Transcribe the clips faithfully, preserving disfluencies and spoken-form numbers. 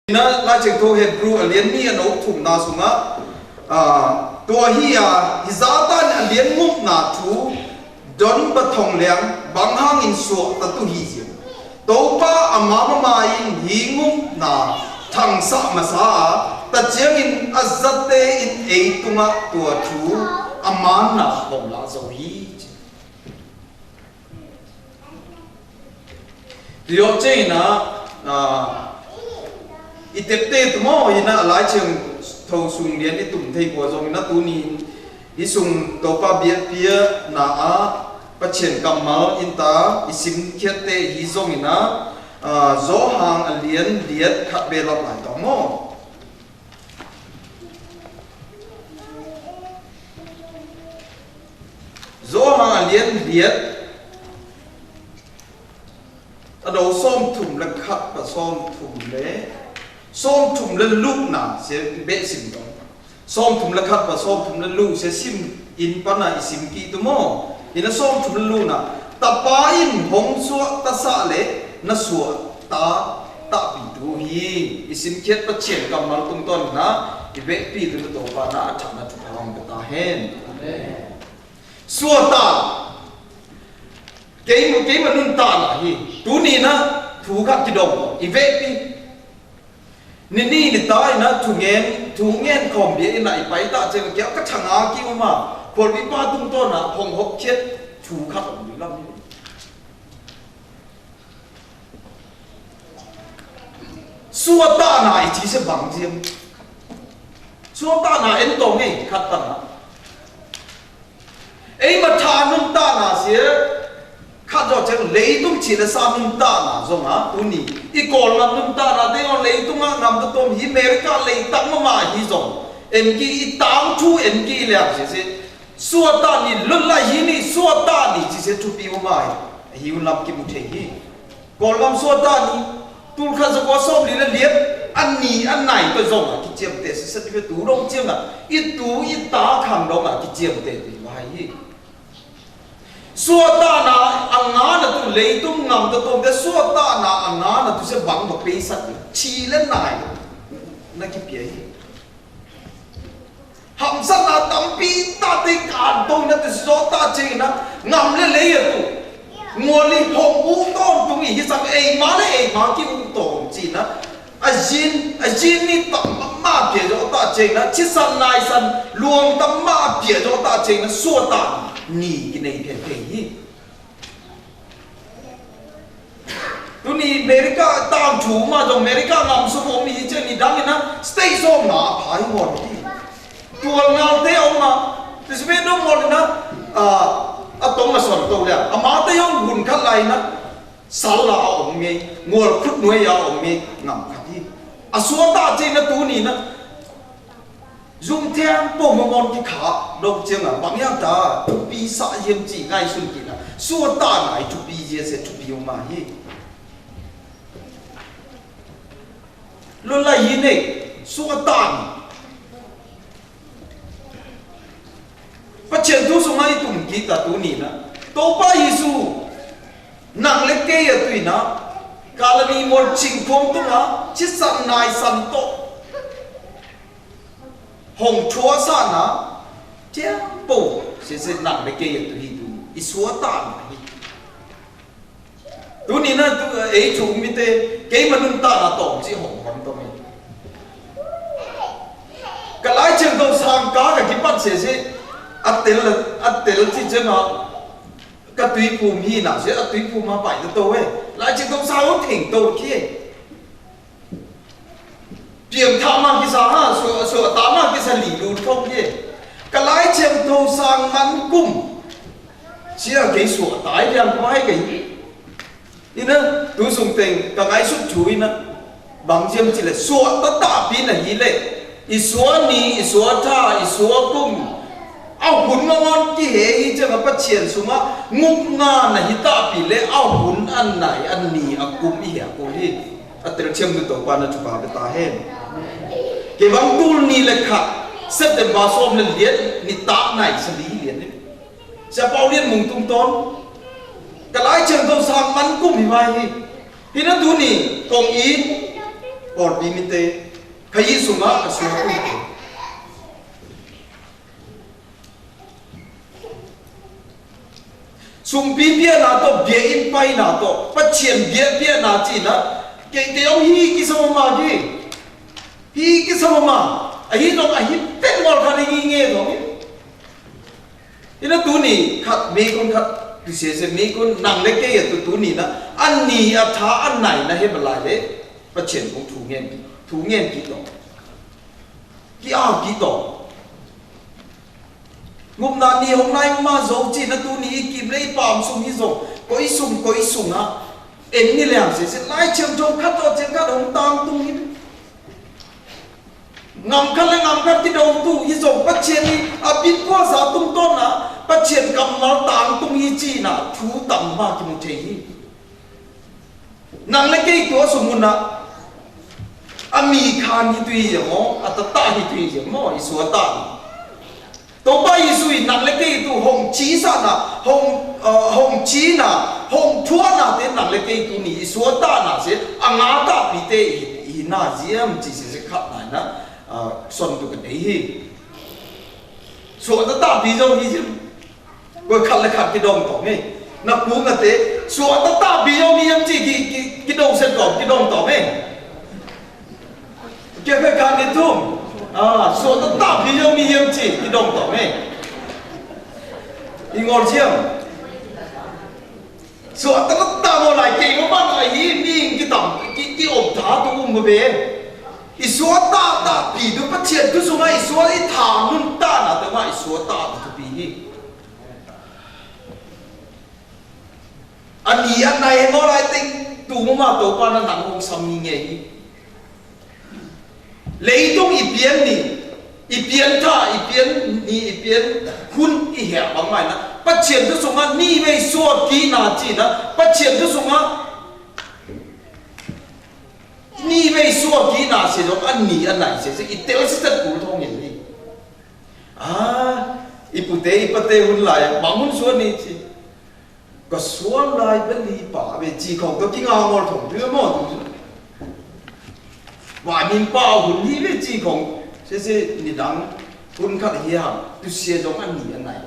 Nă, Lai Siangtho Hebru a lian nyi a nô thŭm na sung a, a, tua hia, hi Satan a lian ngŭp na thu, don bơh thong liang, bang hang in suah ta tu hi sim. Tôpa a mama ma in hi ngŭp na, thang sa ma sa a, ta chiang in a zat te in ei tung a tua thu, a man na hong la zau hi. Tua chang in a, a, i tep te tu mô, i na Lai Siangtho sung lian i tum thei kua zong i na tu ni, i sung Tôpa biă pia na a, Pasian kammal in ta, i sim khiat te hi zong i na, a, Yôhan a lian liat khat be lap lai tong mô. Yôhan a lian liat. A dô sôm thum leh khat pă sôm thum leh. Sôm thum leh lŭ na, se bê sim tong. Sôm thum leh khat pă sôm thum leh lŭ, se sim in pă na i sim ki tu mô. I na sôm thum leh lŭ na. Tapa in hong suah ta sa leh, na suah ta, ta pi tu hi. I sim khiat Pasian kammal tung ton na, i bê pi tu na Tôpa na, a thak na tu pha hong ta hen. Amen. Suah ta. Kei ma, kei ma nun ta na hi. Tu ni na, thu khat ki dong, i bê pi. Ni ni ni ta i na, thu ngen, thu ngen khom bia i na, i pai ta, cheng kia ka chang a ki ma. Kol bi pa tung to na, hong hok khiat, thu khat ong bi lam ni. Suah ta na i chi se bang jiem. Suah ta na en tong e, khat ta na. Ei ma tha nun ta na sie, khat yo cheng leitung chi leh sa nun ta na zong a, tu ni. I kol ngam nun ta na, te on leitung a ngam ta tom hi America lei tang ma ma hi zong. En ki i tang thu en ki leh sie sie. Suah ta ni, lun lai hi ni, suah ta ni, chi sie thupi ma ma hi. Hi un lam ki mu thei hi. Kol ngam suah ta ni, tul khat za kua sôm li leh liat, a ni, a nai, tơ zong a, ki chiam te, sơ sơ ti ve tu dong chiam a, i tu, i ta khang dong a, ki chiam te, ti ma hi. Suah ta na, a nga na tu leitung ngam ta tom te, suah ta na, a nga na tu se bang ma pe sat, chi leh nai, na ki pia hi. Hăm sat na tăm pi ta te kan tong na tu so ta cheng na, ngam leh lei a tu. Ngol i hong u ton tu mi hi sang ei ma leh ei ma ki u ton chi na. A jin, a jin ni tăm ma pia yo ta cheng na, chi san nai san, luang tăm ma pia yo ta cheng na, suah ta ni ki nei pia pia hi. Tu ni America tang chu ma dong America ngam su mo mi chen ni dang na state so ma pha hi mo ti. Tu ngal te ong ma. Ti spe dong mo na a, a tong ma son to le. A ma te yong hun khat lai na. Sal la a ong mi. Ngol khut nuai a ong mi. Ngam khat hi. A suah ta chen na tu ni na. Zung thiang pô ma mon ki kha, dong chiang a, bang yang ta, thupi sa yiem chi ngai sun ki na, suah ta ngai thupi ye se thupi ma hi. Lun lai hi ne, suah ta ni. Pasian thu sung ngai tum ki ta tu ni na. Tôpa Yêsu, nang leh kei a tui na, Kalvari mol ching phong tung a, chi san nai san to. Hong chua sa na, tiang pô, se se nang leh kei a tu hi tu, i suah ta na hi. Tu ni na tu, ei chu mi te, kei ma nun ta na tong chi hong hong to mi. Ka lai chiang to sang ka ka ki pat se se, a tel, a tel chi chiang a, ka tui pum hi na se, a tui pum ma pai to to e. Lai chiang to sang o thing to ki e. Piêng tha ma ki sa ha, suah, suah ta ma ki sa li lu thok ye. Ka lai chiang to sang man kum. Sia kei suah ta i liang kuai kei. I na, tu sung teng, ka ngai sut chu i na. Bang jiem chi leh, suah ta ta pi na hi leh. I suah ni, i suah tha, i suah kum. A hun ngon ki he hi chang a Pasian sung a, nguk nga na hi ta pi leh, a hun a nai, a ni, a kum i he a ko hi. A tel chiam nu to pa na chu pa be ta hen. Ke bang tul ni leh kha, September som leh liet, ni ta nai sa li liet ni. Sa pau liet mung tung ton. Ka lai chiang to sang man kum hi mai hi. Hi na tu ni, kong i. Pôlpi mite, kha yi suma ka sua kuite. Sum pi pia na to, bia in pai na to, pa chien bia pia na chi na, ke, ke yong hi ki sama ma ki. Hi ki sama ma, a hi dong a hi ten mol kha ni ngi nge dong. Ina tuni khat, mi kun khat, tu se se mi kun nang le ke ya tu tuni na, an ni a tha an nai na he balai le, pa chien kung thu ngen, thu ngen ki dong. Ki a ki dong. Ngum na ni hong nai ma zong chi na tuni i kim le i pam sum hi zong. Koi sum, koi sum ha. En ni liang se se lai chiang chong khat to chiang khat hong tang tung hi. Ngam khat le ngam khat ki dong tu hi zong pa chien ni a bit kua sa tung ton na. Pa chien kam mal tang tung hi chi na. Thu tam ma ki mu thei hi. Nang le kei tua sum mun na. A mi khan hi tui ya mo, a ta ta hi tui ya mo, i sua ta. Tôpa Yêsu i nang le kei tu hong chi sa na, hong, ơ, hong chi na, hong thua na te nang le kei tu ni i sua ta na se, a ngã ta pi te i, i na ziam chi se se khat na na, ơ, son tu ka te hi. Sua ta ta pi zong hi ziam. Kô khăn lĕ khăn ki dong tong ê. Na kung a tê. Sua ta ta bi yong ni yam chi ki, ki, ki dong sen tong, ki dong tong ê. Kê kê khăn ki tum. A, sua ta ta bi yong ni yam chi ki dong tong ê. I ngol chiam. Sua ta ta ta mo lai kê mo ban a hi mi ki tam, ki, ki om ta tu um bê. I sua ta ta bi tu pa chian tu sung a i sua i tha nun ta na ta ma i sua ta ta tu bi hi. Ani a nai hê ngô lai têng, tu mô ma Tôpa na nang hong sam ngei ngei. Lei tông i pian ni, i pian tha, i pian ni, i pian hun, i hia bang mai na. Pachien tu sung a ni wei sua ki na chi na, pachien tu sung a ni wei sua ki na se dong, ani a nai se se, i tel se tel kul thong yen ni. A, i pute, i pate hun lai, bang hun sua ni chi. Ka sua lai bê li pa bê chi khong to ki ngà ngol thong bê mo tu. Wa min pa hun hi bê chi khong. Se se ni dang hun khat hi ha. Tu sia dong ani a nai.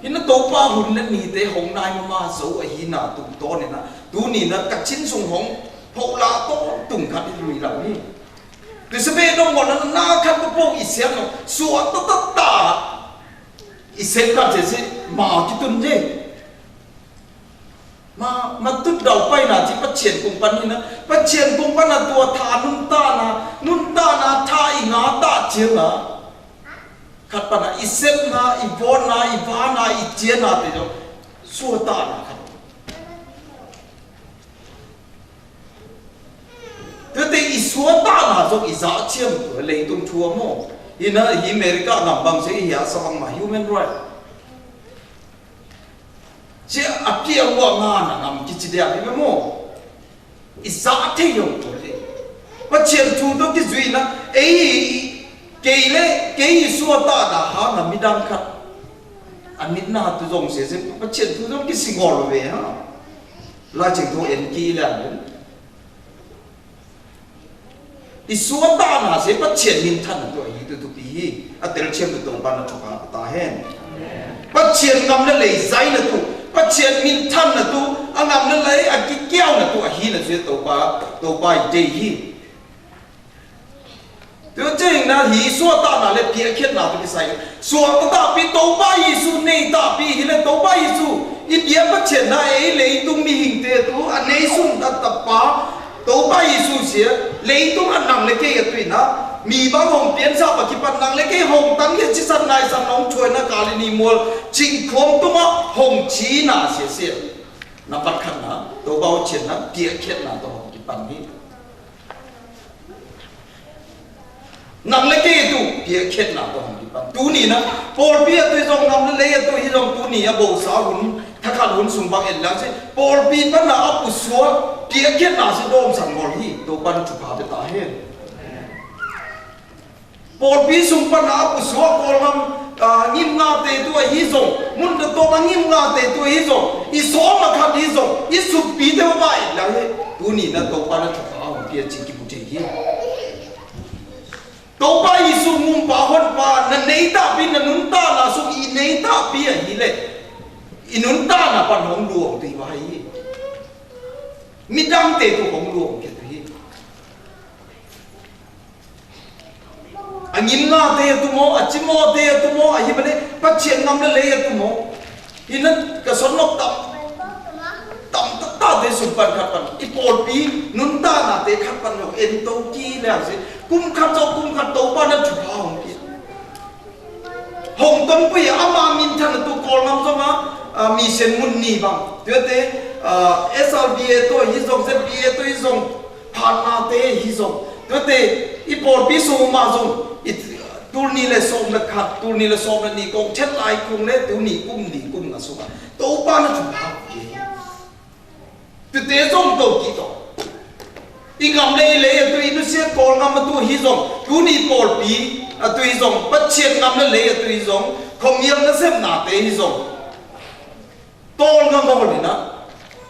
Hi na Tôpa hun na ni te hong nai ma ma zo a hi na tu to ni na. Tu ni na ka chin sung hong. Pô la to tung khat hi lui la ni. Tu se bê dong mo na na khat to pô i siam no. Sua to to ta. I sem ka che si ma ki tun je. Ma, ma tŭt dau pai na chi pachien kung pan hi na. Pachien kung pan na tua tha nun ta na. Nun ta na tha i ngà ta chien na. Khat pan na i sem na, i bon na, i ba na, i chien na te jo. Sua ta na khat. Tơ te i sua ta na zong i za chiam tu lei tung thua mo. Hi na hi America ngam bang se hi a sa bang ma human right. Chia a pia wa nga na ngam ki chi dia bi mo. I za te yong tu le. Pachien tu to ki zui na. Ei kei le kei i sua ta na ha na mi dang khat. A mit na tu zong se se pachien tu zong ki singol we ha. La ching tu en ki la. I sua ta na se pachien min than na tu a hi tu tu pi hi. A tel chiam tu Tôpa na chok a ta hen. Pachien ngam na lei zai na tu. Pachien min than na tu. A ngam na lei a ki kiau na tu a hi na se Tôpa. Tôpa i dei hi. Tu ching na hi sua ta na le pia khiet na tu ki sai. Sua ta ta pi Tôpa Yêsu nei ta pi hi le Tôpa Yêsu. I pia pachien na ei lei tung mi hing te tu a nei sun ta ta pa. Tôpa Yêsu sia, lei tung a nang le kei a tui na, mi bang hong pian sa pa ki pan nang le kei hong tan ye chi san nai san nong chuai na ka le ni mual, ching khuam tung a hong chi na sia sia. Na pat khan na, Tôpa u chien na, pia khiet na to hong ki pan ni. Nang le kei tu, pia khiet na to hong ki pan. Tu ni na, pôlpi a tui zong nang le lei a tui hi zong tu ni a bô sa hun, tha khan hun sung bang en lang si. Pôlpi pan na a pu sua, pia khiet na si dom sang ngol hi, to pan chu pa pe ta hen. Pôlpi sung pan na a pu sua, kol ngam, a, ngim nga te tu a hi zong, mun da to ma ngim nga te tu a hi zong, i so ma khan hi zong, i suk pi te ma en lang hi, tu ni na to pan na chu pa hong Ia ci ki bu te hi. Tôpa Yêsu ngum pa hon pa na nây ta pi na nun ta na su i nây ta pi a hi le. I nun ta na pan hong luông tu i wa hi. Mi dang te tu hong luông ke tu hi. A ngim na te tu mo, a ci mo te tu mo, a hi ma ne, pa chien ngam le le tu mo. Hi na ka son nok tam. Tam ta ta te sum pan khat pan. I pôl pi, nun ta na te khat pan nok, en to ki le a si. Kum khat so, kum khat to pa na chu pa hong ki. Hong tong pui a ma min than tu kol ngam so ma, a mi sen mun ni bang. Tui te, a, S R B A to, hi zong, Z B A to, hi zong. Phan na te hi zong. Tui te, i pôl pi su ma zong. I tul ni le som le khat, tul ni le som le ni kong, chet lai kong le, tu ni kum ni kum nga su ma. To pa na chu pa. Tui te zong to ki to. I ngam le i le, tui nu sie kol ngam tu hi zong. Tu ni pôl pi, a tu hi zong. Pa chien ngam le le, tu hi zong. Kong yam na sem na te hi zong. Tôl ngam ngol ni na,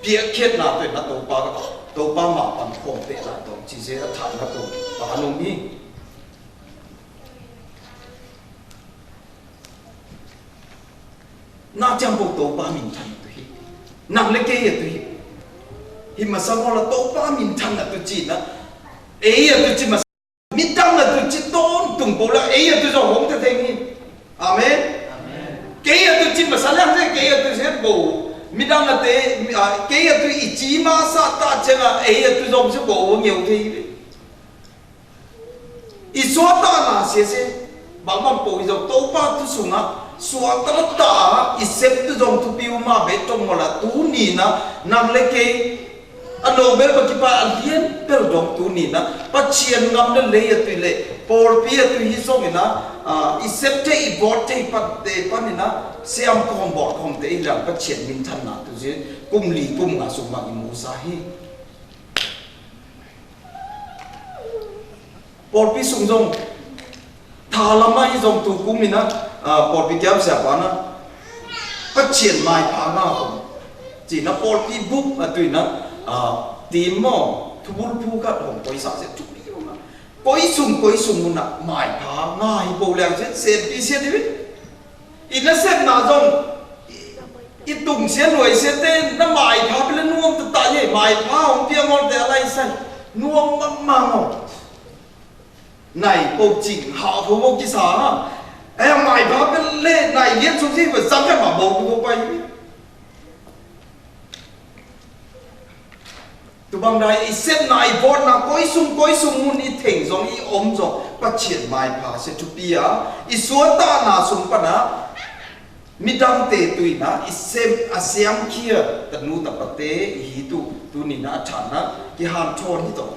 piak khiet na tuê na Tôpa, Tôpa ma păng khong te na tông, chi se a than na tông, pa nung ni. Na chăm pô Tôpa min than tu hi. Năng lĕ kê yê tu hi. Hi ma sa ngol a Tôpa min than na tu chi na. Ê yê tu chi ma Mi dăng a tu chi tôn tùng pô la, ê yê tu zong hông tê theng hi. Amen. Ê yê tu chi ma sa leng tê, ê yê tu sét pô. Mi dăng a tê, ê yê tu i chi ma sa ta chê la, ê yê tu zong sét pô hông yêu tê hi. I sua ta na sê sê. Bang bang pô i zong Tôpa tu sung a, sua ta la ta, i sep tu zong tu piu ma be trong ma la tu ni na, năng lĕ kê. A nô bel ba ki pa a lien bel dong tu ni na, pa chien ngam na lei a tui lei, pôl pi a tui hi song i na, a, i sep te i bot te i pat te pan i na, siam kong bot kong te i lang pa chien min than na tu zi, kum li kum nga sung ma i mu sa hi. Pôl pi sung zong, tha lama i zong tu kumi na, a, pôl pi kiam sia pa na, pa chien mai pha nga hong. Chi na pôl pi buk a tui na, a, tim mo, thu bul phu kat hong, koi sa sia thu pi mo na. Koi sung, koi sung mo na, mai pha nga hi pô liang sia, sia pi sia di wi. I na sem na zong, i tung sia nuai sia te, na mai pha pi la nuông ta ta ye, mai pha hong pia ngol te a lai sai, nuông mang mang hong. Nai pô ching, hao pô pô ki sa ha. Ê, mai pha pi le, nai lien sung si, pi sang khe ma pô pô pai. Tu bang dai i sep na i bot na koi sung koi sung mun i theng zong i om zong pa chien mai pha se tu pia i sua ta na sung pa na mi dang te tui na i sep a siam kia ta nu ta pa te i hi tu tu ni na a chan na ki han thon hi to.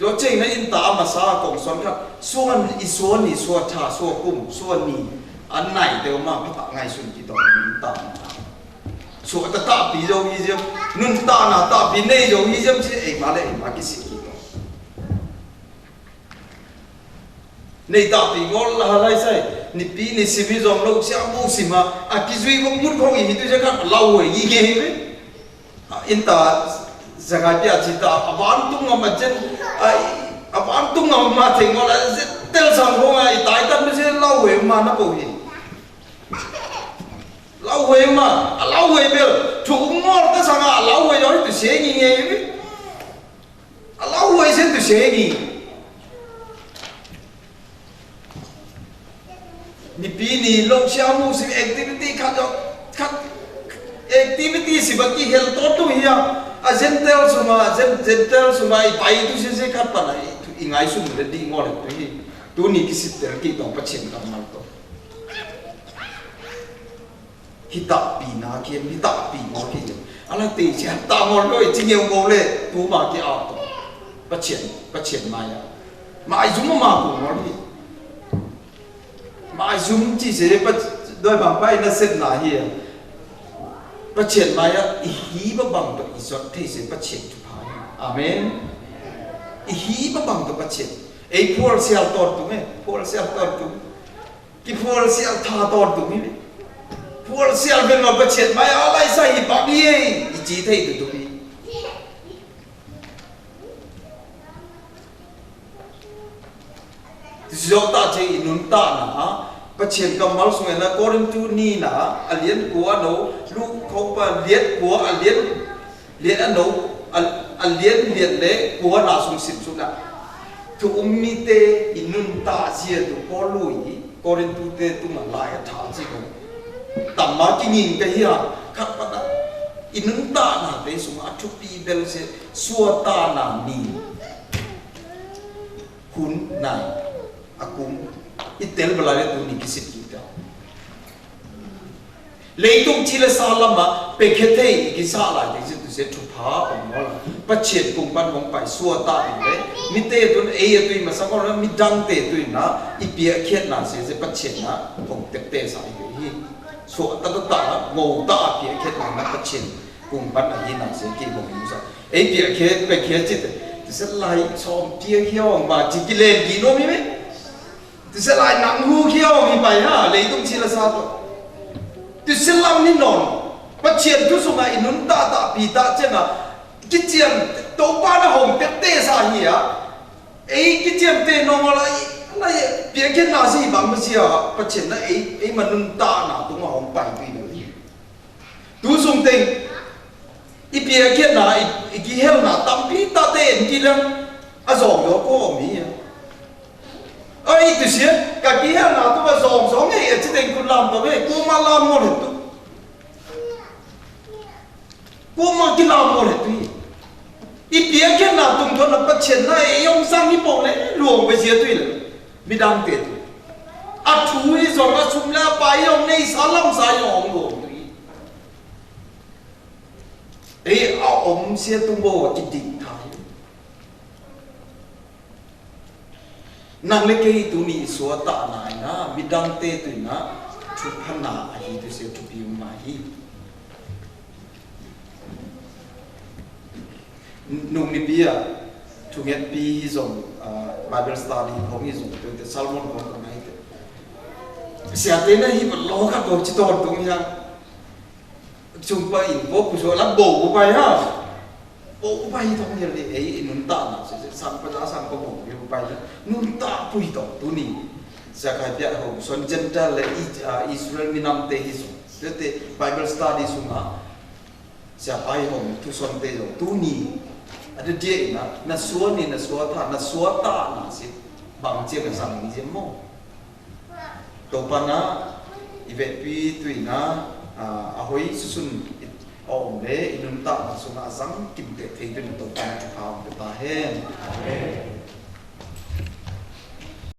Yo cheng na in ta a ma sa kong son khat. Suan i suan ni sua tha sua kum sua ni. An nai teo ma pha ta ngai sun ki to nun ta na. Sua ta ta pi yo i yo. Nun ta na ta pi nei yo i yo si ei ma le ei ma ki si ki to. Nei ta pi ngol la ha lai sai. Ni pi ni si mi zong lo sia mu si ma. A ki zui mo mut kong i hi tu sia khat lau i nge hi me. A, in ta, sa ngai pia chi ta, a van tung ngam a jen, a, a van tung ngam ma theng ngol a jen tel sang hong a, i tai tan mi se lau hue ma na pô hi. Lau hue ma, a lau hue bel, thu ngol ta sang a lau hue yo hi tu se ngi nge hi. A lau hue sen tu se ngi. Ni pi ni lo sia mu si activity khat yo, khat activity si ba ki hel to tu hia. A Gentile suma, Gen-, Gentile suma i pai tu si si khat pa na i tu i ngai sum le di ngol tu hi. Tu ni ki si tel ki tong pa chim kam mal to. Hi ta pi na ki, hi ta pi mo ki. Ala te chi ta mo lo chi ngeu mo le tu ma ki a to. Pa chien, pa chien ma ya. Ma ai zum ma ku mo li. Ma ai zum chi se pa doi bang pa i na set na hi. Pa chien ma ya i hi ba bang to i sot te se pa chien tu pa. Amen. I hi ba bang to pa chien. Ei pual sial tor tu me, pual sial tor tu. Ki phual sial tha ton tu mi. Phual sial ben ma pachet mai a lai sa hi bang ye. I chi thei tu tu mi. Sô tah cé i nun tah na, Pachên kammal sung ena Korintu nina, a lian kua no, lu kong pa lian kua, a lian, lian a no, a, a lian lian le kua na sung sim sung na. Thu um mite i nun tah sia tu Pôlu i, Korintu te tu ma lai a tha sia ko. Tama ki nin ka hia, khat pa ta. I nun tah na te sung a thu pi bel se, sua tah na ni. Hun nai, a kum, i tel bala le tu ni ki sit ki ta. Lei tung chi le sa lama, pe khe thei, ki sa la, te si tu se thu pha, ong mo la. Pachên kung pan hong pai sua tah ni le. Mi te tun e ya tu i ma sa ko la, mi dang te tu i na, i pia khiet na se, se pachên na, hong tek te sa i hi. Sua tah tah tah, ngo tah pia khiet na, na pachên. Kung pan a hi na se ki hong sa. Ei pia khe, pe khe chit. Ti se lai chom pia khe ong ma chi ki len ki no mi me. Ti se lai nang hu khe ong mi pai ha, lei tung chi la sa to. Ti se lam ni non. Pachên tu sung a i nun tah tah pi tah chen a. Ki chiam to pa na hong tek te sa hi a. Ei ki chiam te no ma lai, lai pia khe na si bang ma si a. Pachên na ei, ei ma nun tah na tu ma hong pai tu i na. Tu sung teng, i pia kian na, i, i ki hel na, tam pi ta te en ki lăng, a zong yo ko mi ya. Ai, tu sia, ka ki hel na tu a zong zong e, e chi teng ku lam to e, ku ma lam mo le tu. Ku ma ki lam mo le tu. I pia kian na tung to na Pachên na, e yong sang i po le, luong be sia tu le. Mi dang te tu. A tu i zong a sum le a pai yong ne i sa lam sa yong luong tu. Ê, a ôm sia tu bô a ki ding thai. Năng lê kê tu ni sua ta nai na, mi dang tê tu na, chu pha na a hi tu sia chu piu ma hi. Nung ni pia, chu nget pi hi zong, a, Bible study hong hi zong, tu te sermon hong ka ngai te. Sia te na hi bơ lo ka to chi ton tung ya. Sung pa in, bô pui so la bô bô pai ha. Bô bô pai tong yel di ei, i nun ta na, se, se, sang pa ja, sang pa bô, bô pai ja. Nun ta pui tong, tu ni. Sia kai pia ho, son Gentile le, i, a, Israel mi nam te hi sung. Te, te, Bible study sung ha. Sia pai ho, tu son te yo, tu ni. Ada dia na, na sua ni, na sua ta, na sua ta na, si. Bang cia ka sang ni cia mo. Tôpa na, i wet pi tui na, a, a hoi susun, i, a ôm le, i nun ta na sung a zang, kim te thei tui na Tôpa na, Tôpa ôm Tôpa hen. Amen.